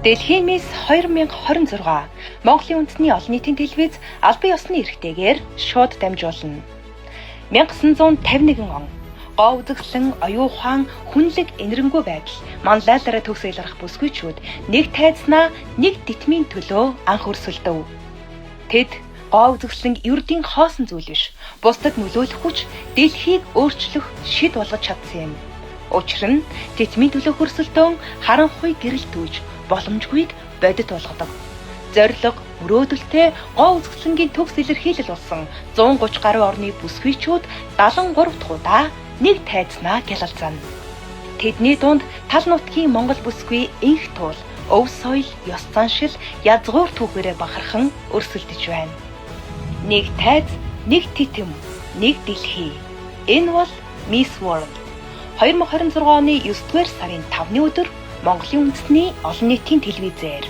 Дэлхийн Мисс 2026 Монголын үндэсний олон нийтийн телевиз албан ёсны эрхтэйгээр шууд дамжуулна. 1951 он гоо үзэсгэлэн, оюун ухаан, хүнлэг, энэрэнгүй байдал манлайлалаараа төгс ялгарх бүсгүйчүүд нэг тайзнаа нэг титмийн төлөө анх өрсөлдөв. Тэд гоо үзэсгэлэн ердийн хоосон зүйл биш. Бусдад нөлөөлөх хүч дэлхийг өөрчлөх шид болгож чадсан юм. Учир нь титмийн төлөөх өрсөлдөөн харанхуй гэрэл түүж боломжгүйг бодит болгодог. Зорилго, мөрөөдөлтэй гоо үзэсгэлэнгийн төгс илэрхийлэл болсон 130 гаруй орны бүсгүйчүүд 73 дахь удаа нэг тайзнаа гялалзана. Тэдний дунд тал нутгийн Монгол бүсгүй Энх Туул, өв соёл, ёс заншил, язгуур түүхээрээ бахархан өрсөлдөж байна. Нэг тайз, нэг титэм, нэг дэлхий. Энэ бол Miss World. 2026 оны 9 дугаар сарын 5-ны өдөр Монголын үндэсний олон нийтийн телевизээр.